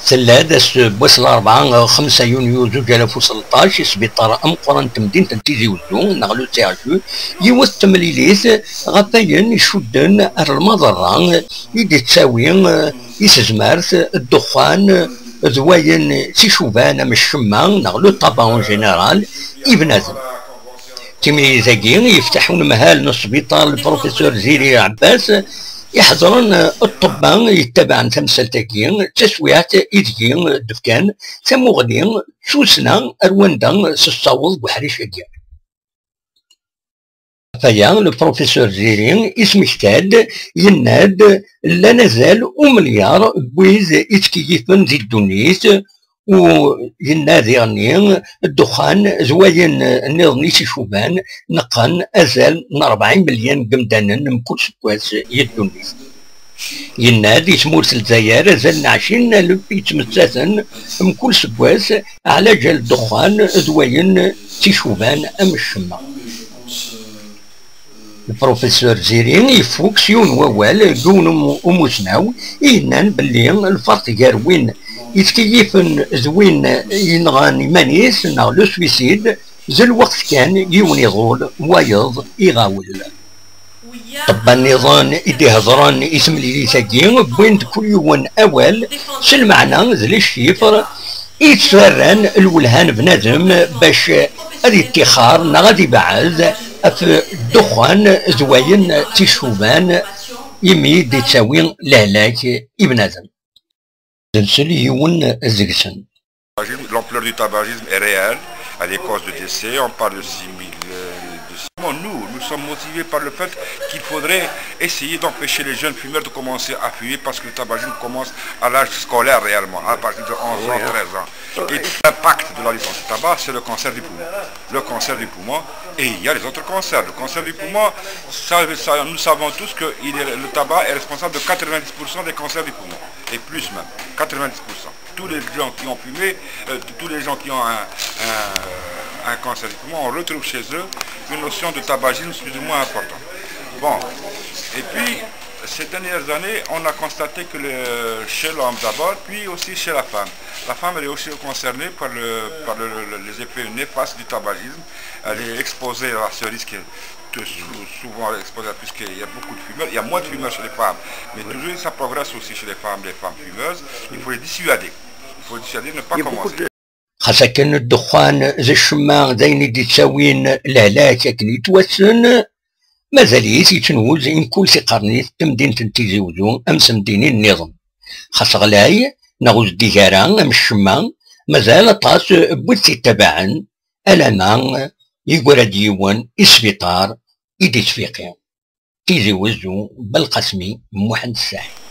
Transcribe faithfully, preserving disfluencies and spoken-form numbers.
Tella-d ass n wass n larebɛa, xemsa yunyu zuǧ alaf u tleṭṭac, i sbiṭar ameqqran n temdint n Tizi Uzzu, neɣ le C H U, yiwet n temlilit ɣef wayen icudden ar lmaḍerra i d-ittawi i tezmert ddexxan d wayen tt-icuban am ccemma neɣ le tabac en général i bnadem. Timlilit-agi yefteḥ unemhal n usbiṭar, lprofesseur Ziri Ɛebbas, iḥeḍren ṭṭebba yettabaɛen tamsalt-agi, d taswiɛt ideg d-fkan tamuɣli d tussna ar wanda s-tessaweḍ deg uḥric-agi. Ɣef waya, lprofesseur Ziri ismekta-d, yenna-d llan azal umelyaṛ n wid ittkeyyifen di ddunit, u yenna diɣenni ddexxan d wayen nniḍen i s-icuban neqqen azal n rebɛa imelyan n yimdanen mkul aseggas i ddunit. Yenna-d i tmurt n Lezzayer azal n ɛecrin alef yettmettaten mkul aseggas ɛla ǧal ddexxan d wayen tt-icuban am ccemma. Lprofesseur Ziri ifuk s yiwen wawal deg yiwen umu- umusnaw i yennan belli lferq gar win yettkeyyif d win yenɣan iman-is neɣ le suicide d lweqt kan yiwen iḍul wayeḍ iɣawel. Ṭṭebba nniḍen i d-ihedṛen i temlilit-agi wwin-d kul yiwen awal s lmeɛna d le chiffre i yettferran lwelha n bnadem bac ad ittixer neɣ ad ibeɛɛed ɣef ddexxan d wayen tt-icuban imi d-ittawi lehlak i bnadem. Nsel yiwen deg-sen. L'ampleur du tabagisme est réelle. Elle est cause de décès, on parle de six mille. Nous, nous sommes motivés par le fait qu'il faudrait essayer d'empêcher les jeunes fumeurs de commencer à fumer parce que le tabagisme commence à l'âge scolaire réellement, à partir de onze ans, treize ans. Et l'impact de la lutte contre le tabac, c'est le cancer du poumon. Le cancer du poumon, et il y a les autres cancers. Le cancer du poumon, ça, ça, nous savons tous que il est- le tabac est responsable de quatre-vingt-dix pour cent des cancers du poumon, et plus même, quatre-vingt-dix pour cent. Tous les gens qui ont fumé, euh, tous les gens qui ont un, un- un cancer du poumon, on retrouve chez eux une notion de tabagisme plus ou moins importante. Bon, et puis, ces dernières années, on a constaté que le- chez l'homme d'abord, puis aussi chez la femme. La femme, elle est aussi concernée par, le- par le- le- les effets néfastes du tabagisme. Elle est exposée à ce risque, de sou- souvent exposée, puisqu'il y a beaucoup de fumeurs. Il y a moins de fumeurs chez les femmes. Mais toujours, ça progresse aussi chez les femmes, les femmes fumeuses. Il faut les dissuader. Il faut les dissuader de ne pas commencer. Xas akken ddexxan d ccemma d ayen i d-ittawin lehlak akken yettwassen, mazal-it yettnuz i mkul tiqernit n temdint n Tizi Uzzu am temdinin nniḍen. Xas ɣlay neɣ ur zeddig ara am ccemma, mazal aṭas n wid t-ittabaɛen, alama yeggra-d yiwen i sbiṭar i d-ittfiqi. Tizi Uzzu, Belqasmi Muḥend Ssaɛid.